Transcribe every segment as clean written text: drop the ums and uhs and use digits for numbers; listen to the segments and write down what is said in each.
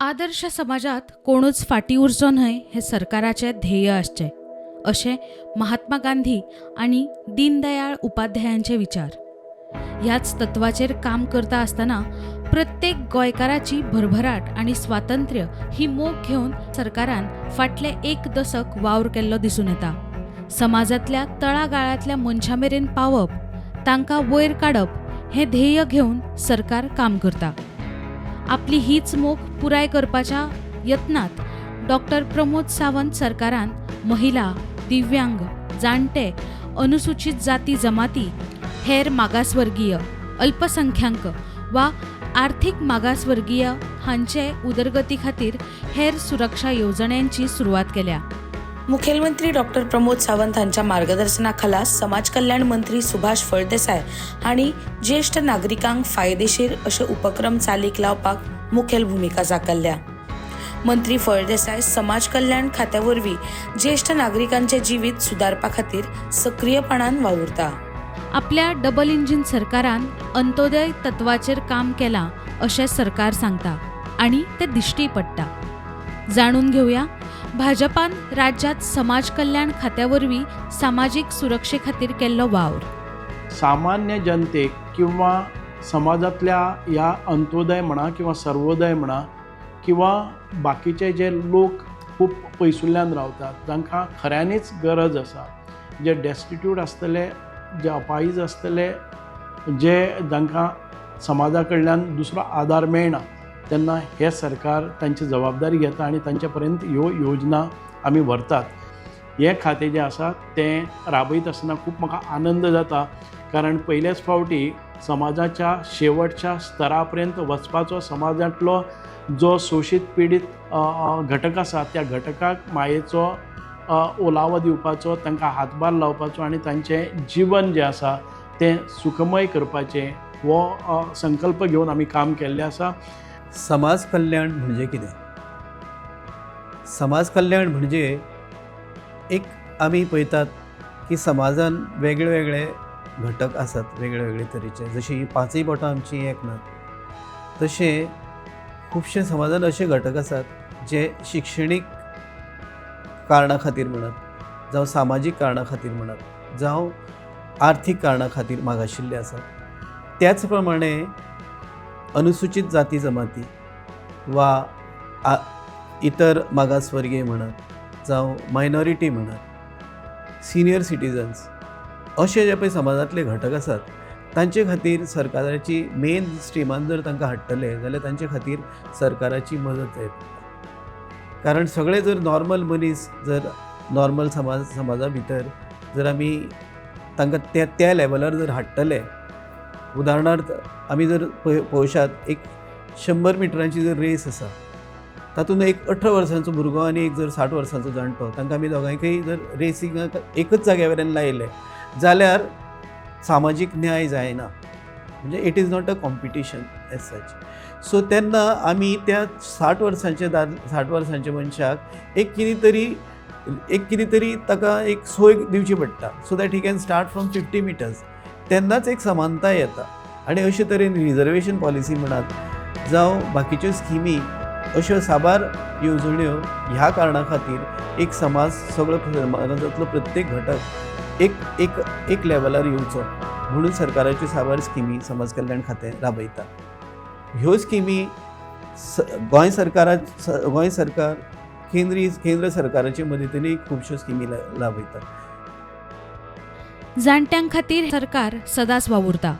आदर्श समाजात कोणूच फाटीं उरचो न्हय हें सरकाराचें ध्येय आसचें अशें महात्मा गांधी आनी दीनदयाळ उपाध्यायांचे विचार. ह्याच तत्वाचेर काम करता आसतना प्रत्येक गोंयकाराची भरभराट आनी स्वातंत्र्य ही मोख घेवन सरकारान फाटलें एक दसक वावर केल्लो दिसून येता. समाजांतल्या तळागाळांतल्या मनशां मेरेन पावप, तांकां वयर काडप हें ध्येय घेवन सरकार काम करता. आपली हीच मोख पुराय करपाच्या यत्नांत डॉक्टर प्रमोद सावंत सरकारान महिला, दिव्यांग, जाणटे, अनुसूचित जाती जमाती, हेर मागासवर्गीय, अल्पसंख्याक वा आर्थीक मागासवर्गीय हांचे उदरगती खातीर हेर सुरक्षा येवजण्यांची सुरवात केल्या. मुखेलमंत्री डॉक्टर प्रमोद सावंत हांच्या मार्गदर्शना खाला समाज कल्याण मंत्री सुभाष फळदेसाय हांणी ज्येश्ठ नागरिकांक फायदेशीर अशे उपक्रम चालीक लावपाक मुखेल भुमिका साकारल्या. मंत्री फळदेसाय समाज कल्याण खात्या वरवीं ज्येश्ठ नागरिकांचे जिवीत सुदारपा खातीर सक्रीयपणान वावुरता. आपल्या डबल इंजीन सरकारान अंत्योदय तत्वाचेर काम केलां अशें सरकार सांगता आनी तें दिश्टी पडटा. जाणून घेवया भाजपान राज्यांत समाज कल्याण खात्या वरवीं सामाजीक सुरक्षे खातीर केल्लो वावर. सामान्य जनतेक किंवा समाजांतल्या ह्या अंत्योदय म्हणा किंवा सर्वोदय म्हणा किंवा बाकीचे जे लोक खूब पयसुल्ल्यान रावतात, जांकां खऱ्यांनीच गरज आसा, जे डेस्टिट्यूट आसतले, जे अपाहीज आसतले, जे जांकां समाजा कडल्यान दुसरो आदार मेळना, तेन्ना हें सरकार तांची जबाबदारी घेता आनी तांचे पर्यंत ह्यो योजना आमी व्हरतात. हें खातें जें आसा तें राबयत आसतना खूब म्हाका आनंद जाता, कारण पयलेच फावटी समाजाच्या शेवटच्या स्तरा पर्यंत वचपाचो, समाजांतलो जो शोशीत पिडीत घटक आसा त्या घटकाक मायेचो ओलावो दिवपाचो, तांकां हातभार लावपाचो आनी तांचें जिवन जें आसा तें सुखमय करपाचें हो संकल्प घेवन आमी काम केल्लें आसा. समाज कल्याण म्हणजे कितें? समाज कल्याण म्हणजे एक आमी पळयतात की समाजान वेगळे वेगळे घटक आसात, वेगळे वेगळे तरेचे. जशी पांचय बोटां आमची एक नात, तशें खुबशे समाजान अशे घटक आसात जे शिक्षणीक कारणां खातीर म्हणत, जावं सामाजीक कारणां खातीर म्हणत, जावं आर्थीक कारणां खातीर मागाशिल्ले आसात. त्याच प्रमाणे अनुसूचित जाती जमाती वा इतर मागासवर्गीय म्हणत, जावं मायनॉरिटी म्हणत, सिनियर सिटीजन्स, अशे जे पळय समाजांतले घटक आसात तांचे खातीर सरकाराची मेन स्ट्रिमान जर तांकां हाडटले जाल्यार तांचे खातीर सरकाराची मदत जाय पडटा. कारण सगळे जर नॉर्मल मनीस जर नॉर्मल समाजा भितर जर आमी तांकां त्या त्या लेवलार जर हाडटले, उदाहरणार्थ आमी जर पळोवशात, एक 100 मिटरांची जर रेस आसा, तातूंत एक 18 वर्सांचो भुरगो आनी एक जर 60 वर्सांचो जाणटो, तांकां आमी दोगांयकय जर रेसींगाक एकच जाग्या वयल्यान लायले जाल्यार सामाजीक न्याय जायना. म्हणजे it is not a competition as such. So तेन्ना आमी त्या 60 वर्सांचे 60 वर्सांच्या मनशाक एक कितें तरी ताका एक सोय दिवची पडटा, so that he can start from 50 meters. तेन्नाच एक समानताय येता. आनी अशे तरेन रिजर्वेशन पॉलिसी म्हणात जावं बाकीच्यो स्किमी, अश्यो साबार येवजण्यो ह्या कारणा खातीर एक समाज, सगळो समाजांतलो प्रत्येक घटक एक एक एक लेवलार येवचो म्हणून सरकाराच्यो साबार स्किमी समाज कल्याण खातें राबयता. ह्यो स्किमी गोंय सरकार केंद्र सरकाराचे मदतीनूय खुबश्यो स्किमी राबयता. जाणट्यां खातीर सरकार सदांच वावुरता.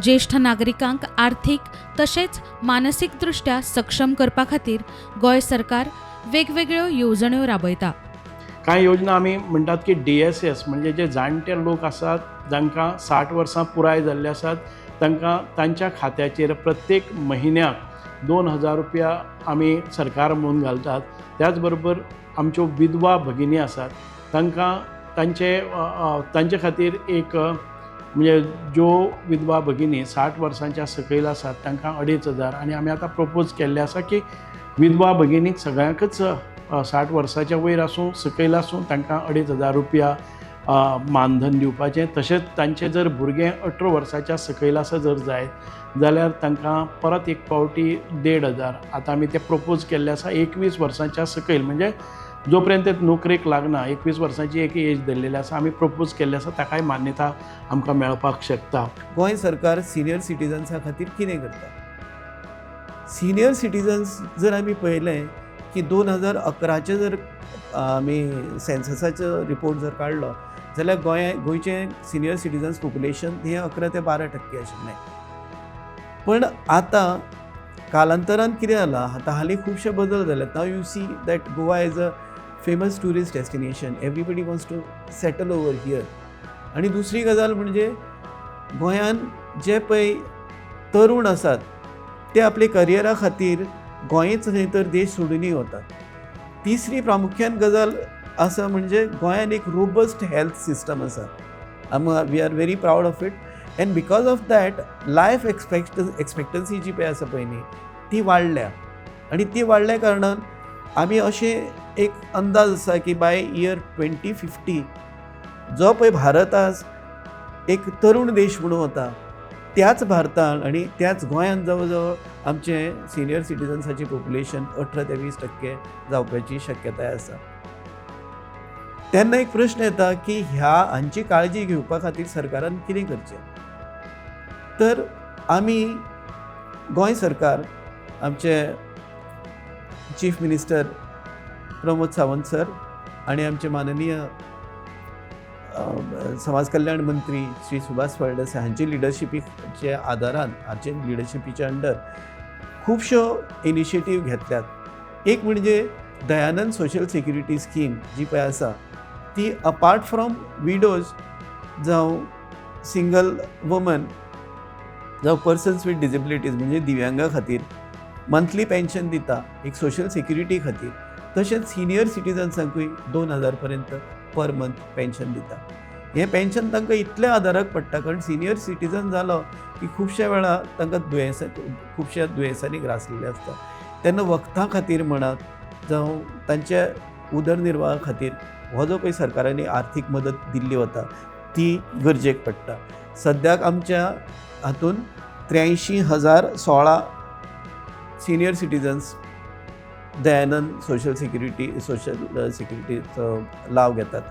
ज्येश्ठ नागरिकांक आर्थीक तशेंच मानसीक दृश्ट्या सक्षम करपा खातीर गोंय सरकार वेगवेगळ्यो येवजण्यो राबयता. कांय योजना आमी म्हणटात की डीएसएस, म्हणजे जे जाणटे लोक आसात, जांकां 60 वर्सां पुराय जाल्ले आसात, तांकां तांच्या खात्याचेर प्रत्येक म्हयन्याक 2000 रुपया आमी सरकार म्हणून घालतात. त्याच बरोबर आमच्यो विधवा भगिनी आसात, तांकां तांचे तांचे खातीर एक म्हणजे ज्यो विधवा भगिनी 60 वर्सांच्या सकयल आसात तांकां 2500 आनी आमी आतां प्रपोज केल्लें आसा की विधवा भगिनीक सगळ्यांकच, 60 वर्साच्या वयर आसूं सकयल आसूं, तांकां 2500 रुपया मानधन दिवपाचें. तशेंच तांचें जर भुरगें 18 वर्साच्या सकयल आसा जर जायत जाल्यार तांकां परत एक फावटी 1500. आतां आमी तें प्रपोज केल्लें आसा 21 वर्सांच्या सकयल, म्हणजे जो पर्यंत ते नोकरेक लागना 21 वर्सांची एक एज धरलेली आसा, आमी प्रपोज केल्लें आसा, ताकाय मान्यता आमकां मेळपाक शकता. गोंय सरकार सिनियर सिटीजन्सां खातीर कितें करता? सिनियर सिटीजन्स जर आमी पळयलें की 2011चें जर आमी सेन्ससाचो रिपोर्ट जर काडलो जाल्यार गोंयचें सिनियर सिटीजन्स पॉप्युलेशन हें 11 ते 12% आशिल्लें. पण आतां कालांतरान कितें जालां, आतां हालीं खुबशे बदल जाल्यात. Now you see that Goa is a famous tourist destination, everybody wants to settle over here. आनी दुसरी गजाल म्हणजे गोंयान जे पळय तरूण आसात ते आपले करियरा खातीर गोंयच न्हय तर देश सोडूनय वतात. तिसरी प्रामुख्यान गजाल आसा म्हणजे गोंयान एक रोबस्ट हेल्थ सिस्टम आसा. We are very proud of it and because of that life expectancy जी पळय आसा पळय न्ही ती वाडल्या आनी ती वाडल्या कारणान आमी अशें एक अंदाज आसा की बाय इयर 2050 जो पळय भारत आज एक तरूण देश म्हणून वता त्याच भारतान आनी त्याच गोंयान जवळ जवळ आमचें सिनियर सिटीजन्साची पॉप्युलेशन 18 ते 20% जावपाची शक्यताय आसा. तेन्ना एक प्रश्न येता की ह्या हांची काळजी घेवपा खातीर सरकारान कितें करचें? तर आमी गोंय सरकार, आमचे chief minister Pramod Sawant sir आनी आमचे माननीय समाज कल्याण मंत्री श्री सुभाष फळदेसाय हांचे लिडरशिपीच्या आदारान, हांचे लिडरशिपीच्या अंडर खुबश्यो इनिशिएटीव घेतल्यात. एक म्हणजे दयानंद सोशल सेक्युरिटी स्कीम जी पळय आसा ती अपार्ट फ्रॉम विडोज जावं सिंगल वुमन जावं पर्सन्स विथ डिजेबिलिटीज म्हणजे दिव्यांगा खातीर मंथली पेन्शन दिता एक सोशल सेक्युरिटी खातीर. तशेंच सिनियर सिटीजन्सांकूय 2000 पर्यंत पर मंथ पेन्शन दिता. हें पेन्शन तांकां इतलें आदाराक पडटा कारण सिनियर सिटीजन जालो की खुबश्या वेळा तांकां दुयेंसां, खुबश्या दुयेंसांनी ग्रासलेले आसता. तेन्ना वखदां खातीर म्हणात जावं तांच्या उदरनिर्वाहा खातीर हो जो पळय सरकारांनी आर्थीक मदत दिल्ली वता ती गरजेक पडटा. सद्याक आमच्या हातून 83,016 senior citizens Dayanand social सिक्युरिटीचो लाव घेतात.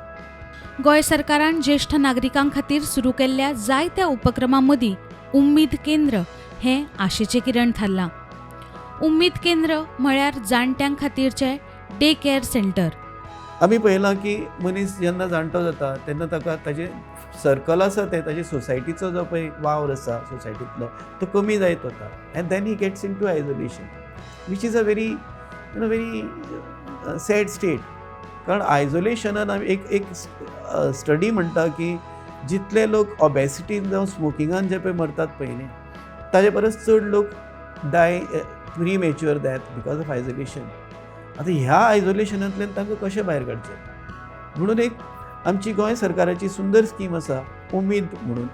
गोंय सरकारान ज्येश्ठ नागरिकां खातीर सुरू केल्ल्या जायत्या उपक्रमां मदीं उम्मीद केंद्र हें आशेचें किरण थारलां. उम्मीद केंद्र म्हळ्यार जाणट्यां खातीरचें डे केअर सेंटर. आमी पळयलां की मनीस जेन्ना जाणटो जाता तेन्ना ताका ताजें सर्कल आसा तें ताजे सोसायटीचो जो पळय वावर आसा सोसायटींतलो तो कमी जायत वता and then he gets into isolation, which is a very you know very sad state. कारण आयजोलेशनान आमी एक स्टडी म्हणटा की जितले लोक ओबेसिटीन जावं स्मोकिंगान जे पळय मरतात पळय न्ही ताजे परस चड लोक die premature death because of isolation. आतां ह्या आयजोलेशनांतल्यान तांकां कशें भायर काडचें म्हणून एक आमची गोंय सरकाराची सुंदर स्कीम आसा उमेद म्हणून.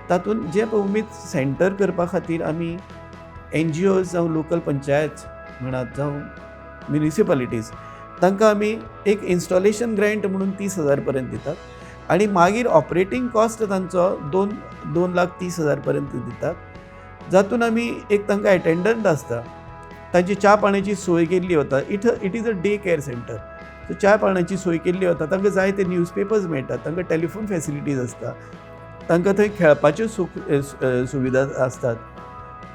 तातूंत जें पळय उमेद सेंटर करपा खातीर आमी एनजीओज जावं लोकल पंचायत म्हणात जावं म्युनिसिपालिटीज तांकां आमी एक इन्स्टॉलेशन ग्रँट म्हणून 30,000 पर्यंत दितात आनी मागीर ऑपरेटींग कॉस्ट तांचो 2,30,000 पर्यंत दितात, जातून आमी एक तांकां एटेंडंट आसता, तांची च्या पाण्याची सोय केल्ली वता. It is a day care centre, so च्या पाण्याची सोय केल्ली वता, तांकां जाय ते न्यूजपेपर्स मेळटात, तांकां टेलिफोन फेसिलिटीज आसता, तांकां थंय खेळपाच्यो सुख सुविधा आसतात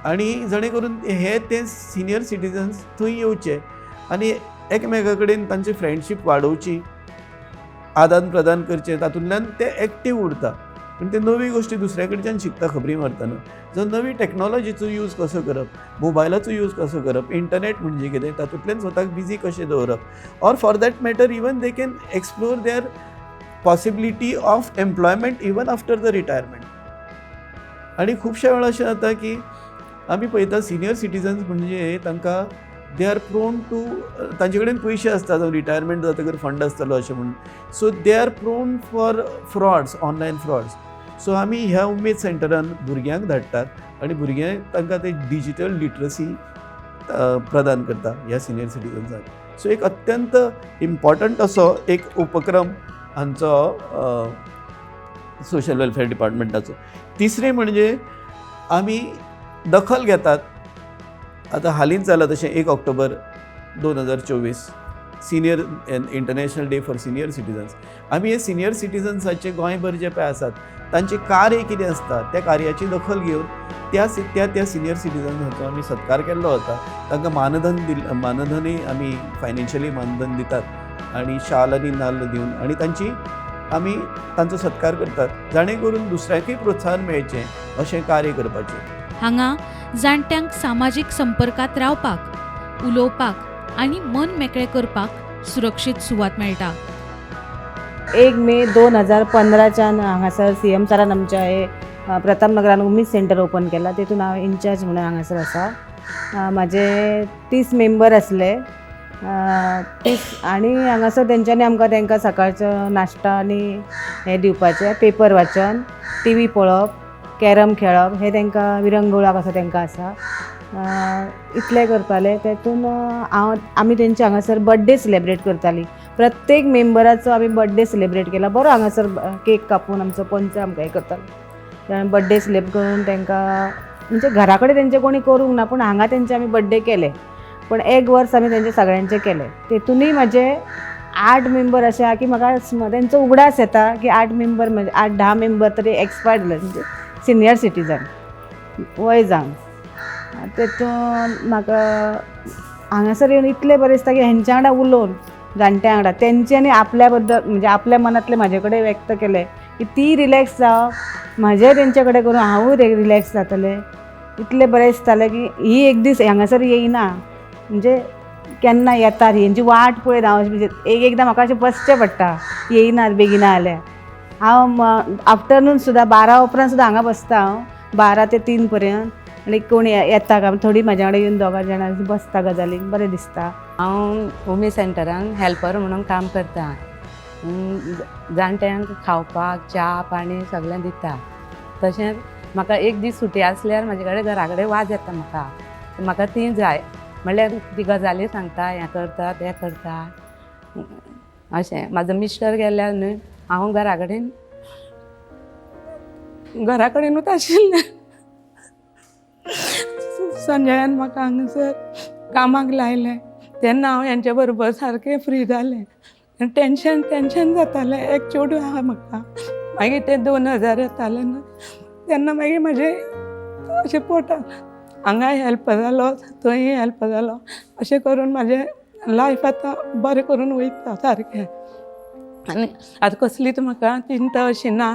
आनी जणे करून हे ते सिनियर सिटीजन्स थंय येवचे आनी एकमेका कडेन तांची फ्रेंडशीप वाडोवची, आदान प्रदान करचें, तातूंतल्यान ते एक्टीव उरता. पूण ते नवी गोश्टी दुसऱ्या कडच्यान शिकता खबरी मारतना, जो नवी टॅक्नोलॉजीचो यूज कसो करप, मोबायलाचो यूज कसो करप, इंटरनेट म्हणजे कितें, तातूंतल्यान स्वताक बिजी कशें दवरप, or for that matter even they can explore their possibility of employment even after the retirement. आनी खुबश्या वेळार अशें जाता की आमी पळयता सिनियर सिटीजन्स म्हणजे तांकां they are prone to, तांचे कडेन पयशे आसता, जावं रिटायरमेंट जातकर फंड आसतलो अशें म्हणून, so they are prone for frauds, online frauds. So आमी ह्या उमेद सेंटरान भुरग्यांक धाडटात आनी भुरग्यांक तांकां ते डिजीटल लिट्रसी प्रदान करता ह्या सिनियर सिटीजन्सांक. सो एक अत्यंत इम्पॉर्टंट असो एक उपक्रम हांचो सोशल वेलफेअर डिपार्टमेंटाचो. तिसरें म्हणजे आमी दखल घेतात. आतां हालींच जालां तशें 1 October 2024 senior international day for senior citizens. आमी हे सिनियर सिटीजन्साचे गोंयभर जे पळय आसात तांचें कार्य कितें आसता त्या कार्याची दखल घेवन त्या त्या त्या सिनियर सिटीजन्सांचो आमी सत्कार केल्लो वता. तांकां मानधन मानधनूय आमी फायनेन्शियली मानधन दितात आनी शाल आनी नाल्ल दिवन आनी तांची आमी तांचो सत्कार करतात, जाणे करून दुसऱ्याकूय प्रोत्साहन मेळचें अशें कार्य करपाचें. हांगा जाणट्यांक सामाजीक संपर्कांत रावपाक, उलोवपाक आनी मन मेकळें करपाक सुरक्षीत सुवात मेळटा. 1 मे 2015च्यान हांगासर सीएम सरान आमच्या हे प्रताप नगरान उमेद सेंटर ओपन केला. तेतून हांव इन्चार्ज म्हणून हांगासर आसा. म्हाजे 30 मेंबर आसले, 30, आनी हांगासर तेंच्यांनी आमकां तांकां सकाळचो नाश्ता आनी हें दिवपाचें, पेपर वाचन, टीव्ही पळोवप, कॅरम खेळप, हें तांकां विरंगुळाक असो तांकां आसा. इतलें करतालें. तेतून हांव आमी तेंचे हांगासर बड्डे सेलेब्रेट करतालीं. प्रत्येक मेंबराचो आमी बड्डे सेलेब्रेट केला. बरो हांगासर केक कापून आमचो पंच आमकां हें करतालो. बड्डे सेलेब्रेट करून तांकां म्हणजे घरा कडेन तेंचे कोणी करूंक ना, पूण हांगा तेंचे आमी बड्डे केले. पूण एक वर्स आमी तेंचे सगळ्यांचे केले. तेतूनय म्हाजे 8 मेंबर अशें आहा की म्हाका तेंचो उगडास येता की 8 मेंबर म्हणजे 8-10 मेंबर तरी एक्सपायर्ड जाले, म्हणजे सिनियर सिटीजन वय जावन. तेतून म्हाका हांगासर येवन इतलें बरें दिसता की हेंच्या वांगडा उलोवन, जाणट्या वांगडा तेंच्यांनी आपल्या बद्दल म्हणजे आपल्या मनांतलें म्हाजे कडेन व्यक्त केलें की ती रिलॅक्स जावप, म्हाजें तेंचे कडेन करून हांवूय रिलॅक्स जातलें. इतलें बरें दिसतालें की ही एक दीस हांगासर येयना, म्हणजे केन्ना येतात हेंची वाट पळयत हांव, म्हणजे एक एकदां म्हाका अशें बसचें पडटा, येयनात बेगिना जाल्यार. हांव आफ्टरनून सुद्दां 12 उपरांत सुद्दां हांगा बसता हांव, 12 ते 3 पर्यंत. आनी कोण येता काय थोडीं म्हाज्या वांगडा येवन दोगां जाणां बसता गजालींक, बरें दिसता. हांव उमेद सेंटरान हेल्पर म्हणून काम करता. जाणट्यांक खावपाक च्या पाणी सगळें दिता. तशेंच म्हाका एक दीस सुटी आसल्यार म्हाजे कडेन घरा कडेन वाज येता म्हाका, म्हाका ती जाय म्हणल्यार ती गजाली सांगता, हें करता तें करता अशें. म्हाजो मिस्टर गेल्यार न्हय हांव घरा कडेन घरा कडेनूच आशिल्लें. संजयान म्हाका हांगासर कामाक लायलें तेन्ना हांव हेंच्या बरोबर सारकें फ्री जालें. टेंशन टेंशन जातालें, एक चेडूं आहा म्हाका. मागीर ते 2000 येताले न्हू तेन्ना मागीर म्हाजें अशें पोटान हांगा हेल्प जालो थंय हेल्प जालो, अशें करून म्हाजें लायफ आतां बरें करून वयता सारकें. आनी आतां कसलीच म्हाका चिंता अशी ना,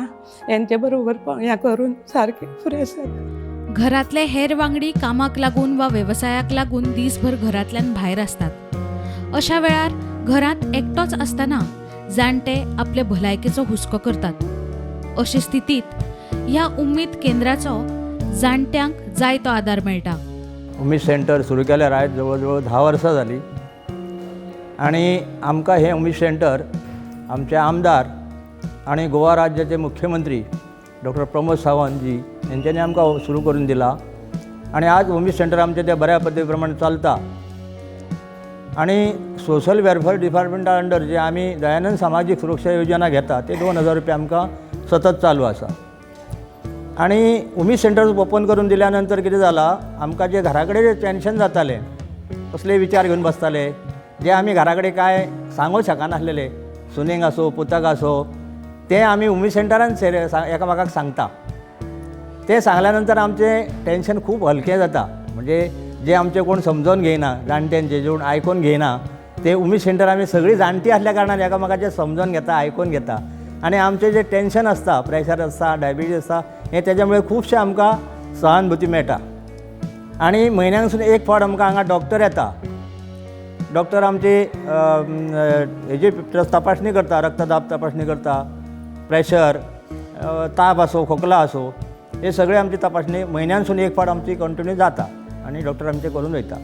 हेंचे बरोबर हें करून सारकें फ्रेश जाता. घरांतले हेर वांगडी कामाक लागून वा वेवसायाक लागून दीसभर घरांतल्यान भायर आसतात. अशा वेळार घरांत एकटोच आसतना जाणटे आपले भलायकेचो हुस्को करतात. अशे स्थितींत ह्या उमेद केंद्राचो जाणट्यांक जाय तो आदार मेळटा. उमेद सेंटर सुरू केल्यार आयज जवळ जवळ 10 वर्सां जालीं आनी आमकां हें उमेद सेंटर आमचे आमदार आनी गोवा राज्याचे मुख्यमंत्री डॉक्टर प्रमोद सावंत जी हेंच्यांनी आमकां सुरू करून दिला आनी आज उमेद सेंटर आमचें तें बऱ्या पद्दती प्रमाण चलता. आनी सोशल वेलफेअर डिपार्टमेंटा अंडर जे आमी दयानंद सामाजीक सुरक्षा योजना घेता ते 2000 रुपया आमकां सतत चालू आसा. आनी उमेद सेंटर ओपन करून दिल्या नंतर कितें जालां, आमकां जे घरा कडेन टेंशन जातालें, कसले विचार घेवन बसताले, जे आमी घरा कडेन कांय सांगूंक शकनासलेले, सुनेक आसूं पुताक आसूं, तें आमी उमेद सेंटरान एकामेकाक सांगता. तें सांगल्या नंतर आमचें टेंशन खूब हलकें जाता. म्हणजे जे आमचें कोण समजोन घेयना, जाणट्यांचें जे कोण आयकून घेयना, ते उमेद सेंटर आमी सगळीं जाणटीं आसल्या कारणान एकामेकाचें समजोन घेता, आयकून घेता आनी आमचें जें टेंशन आसता, प्रेशर आसता, डायबिटीज आसता, हें तेज्या मुळे खुबशें आमकां सहानुभूती मेळटा. आनी म्हयन्याक एक फावट आमकां हांगा डॉक्टर येता. डॉक्टर आमची हेजी तपासणी करता, रक्तदाब तपासणी करता, प्रेशर, ताप आसूं, खोकला आसूं, हे सगळे आमची तपासणी म्हयन्यानसून एक फावट आमची कंटिन्यू जाता आनी डॉक्टर आमचे करून वयता.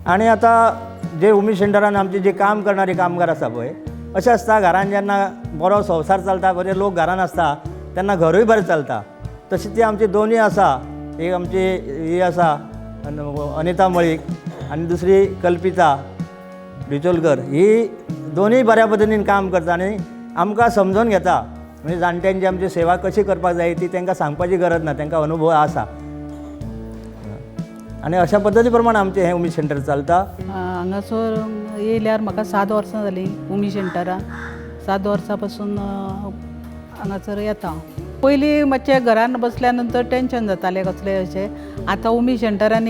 आनी आतां जे उमेद सेंटरान आमचे जे काम करणारे कामगार आसा पळय, अशें आसता घरान जेन्ना बरो संवसार चलता, बरे लोक घरान आसता तेन्ना घरूय बरें चलता. तशी ती आमची दोनूय आसा, एक आमची ही आसा अनिता मळीक आनी दुसरी कल्पिता डिचोलकर, ही दोनूय बऱ्या पद्दतीन काम करता आनी आमकां समजून घेता. म्हणजे जाणट्यांची आमची सेवा कशी करपाक जाय ती तांकां सांगपाची गरज ना, तांकां अनुभव आसा. आनी अशा पद्दती प्रमाण आमचें हें उमेद सेंटर चलता. हांगासर येयल्यार म्हाका 7 वर्सां जालीं उमेद सेंटरान. 7 वर्सां पासून हांगासर येता. पयलीं मातशें घरान बसल्या नंतर टेंशन जातालें कसलें अशें. आतां उमेद सेंटरान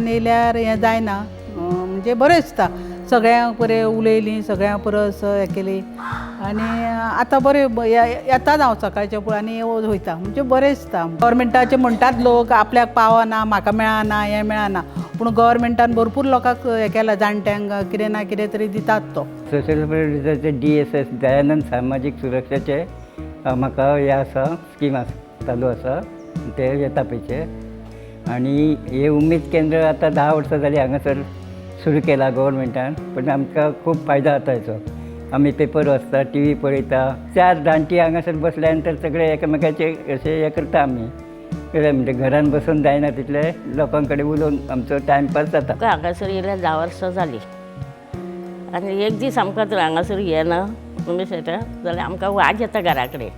येयल्यार हें जायना, म्हणजे बरें दिसता. सगळ्यांक बरें उलयलीं, सगळ्यां परस हें केली आनी आतां बरें येताच हांव सकाळचें आनी वयता, म्हणजे बरें दिसता. गव्हर्मेंटाचें म्हणटात लोक आपल्याक पावना, म्हाका मेळना, हें मेळना, पूण गव्हर्मेंटान भरपूर लोकांक हें केलां, जाणट्यांक कितें ना कितें तरी दितात तो. सोशल वेलफेअराचे DSS Dayanand सामाजीक सुरक्षाचे म्हाका हें आसा, स्कीम आसा चालू आसा, ते येता पयशे. आनी हे उमेद केंद्र आतां 10 वर्सां जालीं हांगासर सुरू केला गव्हर्मेंटान, पण आमकां खूब फायदो जाता हेचो. आमी पेपर वाचता, टीव्ही पळयता. 4 जाणटी हांगासर बसल्या नंतर सगळे एकामेकाचे अशें हें करता आमी. कितें म्हणजे घरान बसून जायना तितले लोकां कडेन उलोवन आमचो टायमपास जाता. आमकां हांगासर येयल्यार 10 वर्सां जालीं आनी एक दीस आमकां जर हांगासर येना उमेद सेंटर जाल्यार आमकां वाज येता घरा कडेन.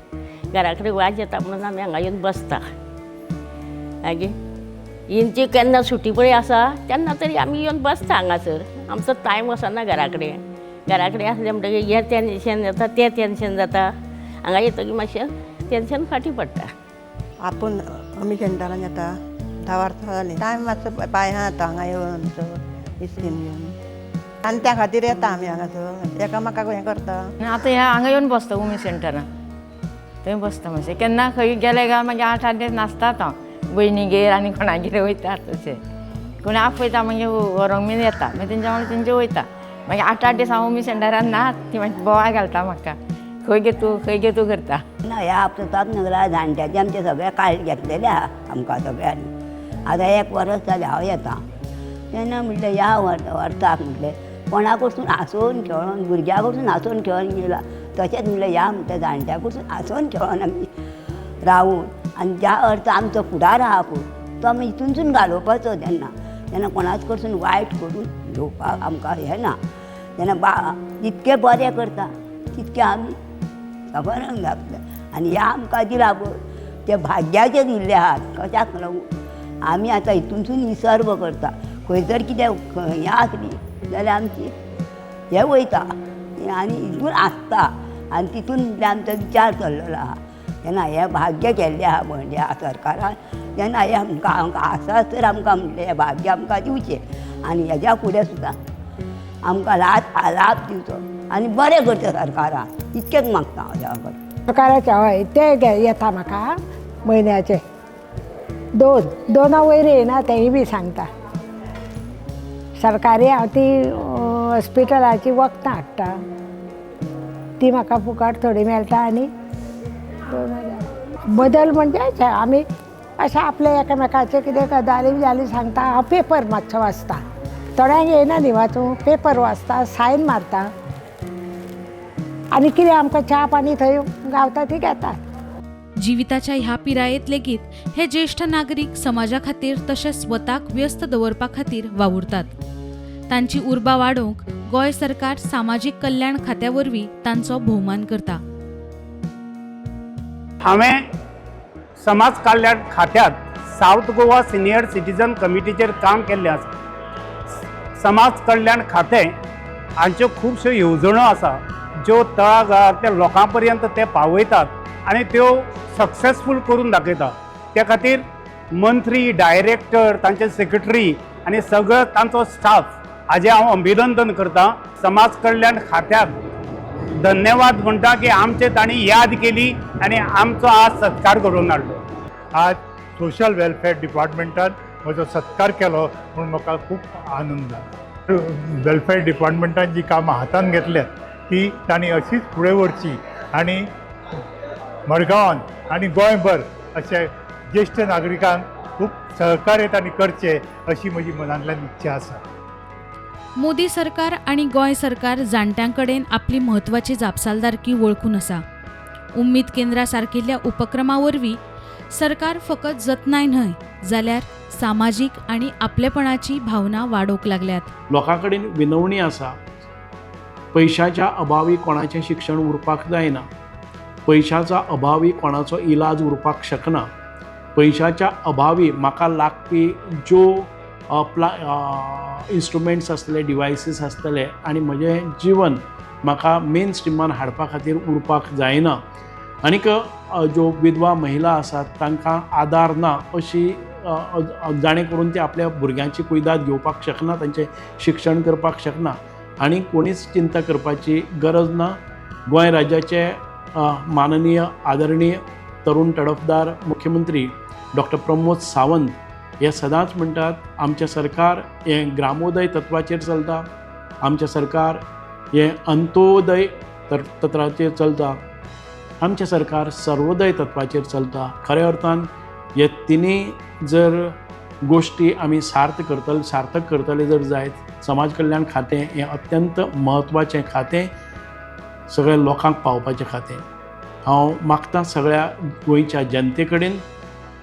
घरा कडेन वाज येता म्हणून आमी हांगा येवन बसता. मागीर हेंची केन्ना सुटी पळय आसा तेन्ना तरी आमी येवन बसता हांगासर. आमचो टायम वचना घरा कडेन. घरा कडेन आसलें म्हणटकीर हें टेंशन जाता, तें टेंशन जाता. हांगा येतकीर मातशें टेंशन फाटीं पडटा. आपूण आमी सेंटरान येता 10 वर्सां जालीं. टायम मातसो पांयां जाता हांगा येवन आमचो स्कीम घेवन, आनी त्या खातीर येता आमी हांगासर एकामेकाक हें करता. आतां ह्या हांगा येवन बसता उमेद सेंटरान, थंय बसता मातशें. केन्ना खंय गेले काय मागीर 8-8 दीस नासतात हांव, भयणीगेर आनी कोणागेर वयतात तशें. कोण आपयता मागीर व्हरोंक बीन येता, मागीर तेंच्या वांगडा तेंचे वयता. मागीर 8-8 दीस हांव उमेद सेंटरान ना, ती मागीर बोवाळ घालता म्हाका, खंय गे तूं, खंय गे तूं करता. ना ह्या प्रताप नगरा जाणट्याचे आमचे सगळे काळ घेतलेले आहा आमकां सगळ्यांनी. आतां 1 वरस जालें हांव येता तेन्ना म्हटलें ह्या वर्साक म्हटलें कोणा कडसून हांसून खेळोन, भुरग्यां कडसून हांसून खेळोन गेला, तशेंच म्हटलें ह्या म्हटलें जाणट्या कडसून हांसून खेळोन आमी रावून आनी ज्या अर्थ आमचो फुडार आहा पळय तो आमी हितूनसून घालोवपाचो. तेन्ना तेन्ना कोणाच कडसून वायट करून घेवपाक आमकां हें ना. तेन्ना जितकें बरें करता तितकें आमी सफर जातलें. आनी ह्या आमकां दिलां पळय ते भाग्याचे दिल्ले आहात, कशाक लागून आमी आतां हितूनसून निसर्ग करता. खंय जर कितें हें आसली जाल्यार आमची हें वयता आनी हितून आसता आनी तितून आमचो विचार चल्लेलो आहा. तेन्ना हें भाग्य केल्लें आहा म्हणजे सरकारान, तेन्ना हें आमकां आमकां आसा तर आमकां म्हणलें हें भाग्य आमकां दिवचें आनी हेज्या फुडें सुद्दां आमकां लाभ दिवचो आनी बरें करचें सरकारान, इतकेंच मागता हांव देवा कडेन. सरकाराचें हय तें येता म्हाका म्हयन्याचे 2 वयर येयना तेंय बी सांगता. सरकारी हांव ती हॉस्पिटलाची वखदां हाडटा, ती म्हाका फुकट थोडी मेळटा. आनी 2000 बदल म्हणजे आमी अशें आपले एकामेकाचे कितें गजाली बिजाली सांगता. हांव पेपर मातसो वाचता, थोड्यांक येयना न्ही वाचूंक, पेपर वाचता, सायन मारता आनी कितें आमकां च्या पाणी थंय गावता ती घेतात. जिविताच्या ह्या पिरायेत लेगीत हे ज्येश्ठ नागरीक समाजा खातीर तशेंच स्वताक व्यस्त दवरपा खातीर वावुरतात. तांची उर्बा वाडोवंक गोंय सरकार सामाजीक कल्याण खात्या वरवीं तांचो भोवमान करता. हांवें समाज कल्याण खात्यांत सावथ गोवा सिनियर सिटीजन कमिटीचेर काम केल्लें आसा. समाज कल्याण खातें हांच्यो खुबश्यो येवजण्यो आसा ज्यो तळागाळांतल्या लोकां पर्यंत ते पावयतात आनी त्यो सक्सेसफूल करून दाखयता. त्या खातीर मंत्री, डायरेक्टर, तांचे सेक्रेटरी आनी सगळो तांचो स्टाफ हाजें हांव अभिनंदन करता. समाज कल्याण खात्याक धन्यवाद म्हणटा की आमचे तांणी याद केली आनी आमचो आज सत्कार घडोवन हाडलो. आज सोशल वेलफेअर डिपार्टमेंटान म्हजो सत्कार केलो म्हूण म्हाका खूब आनंद जालो. वेलफेअर डिपार्टमेंटान जी कामां हातान घेतल्यात ती तांणी अशीच फुडें व्हरची आनी मडगांवान आनी गोंयभर अशे ज्येश्ठ नागरिकांक खूब सहकार्य तांणी करचें अशी म्हजी मनांतल्यान इच्छा आसा. मोदी सरकार आनी गोंय सरकार जाणट्यां कडेन आपली म्हत्वाची जापसालदारकी वळखून आसा. उम्मीद केंद्रा सारकिल्ल्या उपक्रमा वरवीं सरकार फकत जतनाय न्हय जाल्यार सामाजीक आनी आपलेपणाची भावना वाडोवंक लागल्यात. लोकां कडेन विनवणी आसा, पयशाच्या अभावी कोणाचें शिक्षण उरपाक जायना, पयशाचो अभावी कोणाचो इलाज उरपाक शकना, पयशाच्या अभावी म्हाका लागपी ज्यो इन्स्ट्रुमेंट्स आसतले, डिवायसीस आसतले आनी म्हजें जिवन म्हाका मेन स्ट्रिमान हाडपा खातीर उरपाक जायना. आनीक ज्यो विधवा महिला आसात तांकां आदार ना अशी जाणें करून ते आपल्या भुरग्यांची कुयदाद घेवपाक शकना, तांचें शिक्षण करपाक शकना. आनी कोणीच चिंता करपाची गरज ना. गोंय राज्याचे माननीय आदरणीय तरुण तडफदार मुख्यमंत्री डॉक्टर प्रमोद सावंत हे सदांच म्हणटात, आमचें सरकार हें ग्रामोदय तत्वाचेर चलता, आमचें सरकार हें अंत्योदय तत्वाचेर चलता, आमचें सरकार सर्वोदय तत्वाचेर चलता. खऱ्या अर्थान हे तिनूय जर गोश्टी आमी सार्थक करतले जर जायत, समाज कल्याण खातें हें अत्यंत म्हत्वाचें खातें, सगळ्या लोकांक पावपाचें खातें. हांव मागतां सगळ्या गोंयच्या जनते कडेन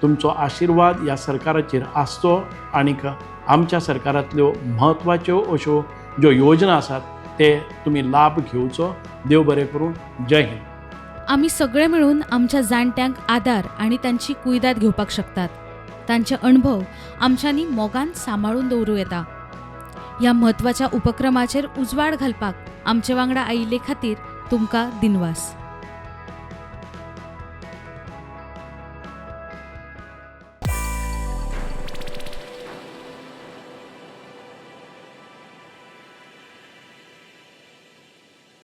तुमचो आशिर्वाद ह्या सरकाराचेर आसचो आनीक आमच्या सरकारांतल्यो म्हत्वाच्यो अश्यो ज्यो योजना आसात ते तुमी लाभ घेवचो. देव बरें करूं. जय हिंद. आमी सगळे मेळून आमच्या जाणट्यांक आदार आनी तांची कुयदाद घेवपाक शकतात. तांचे अणभव आमच्यांनी मोगान सांबाळून दवरूं येता. ह्या म्हत्वाच्या उपक्रमाचेर उजवाड घालपाक आमचे वांगडा आयिल्ले खातीर तुमकां दिनवास.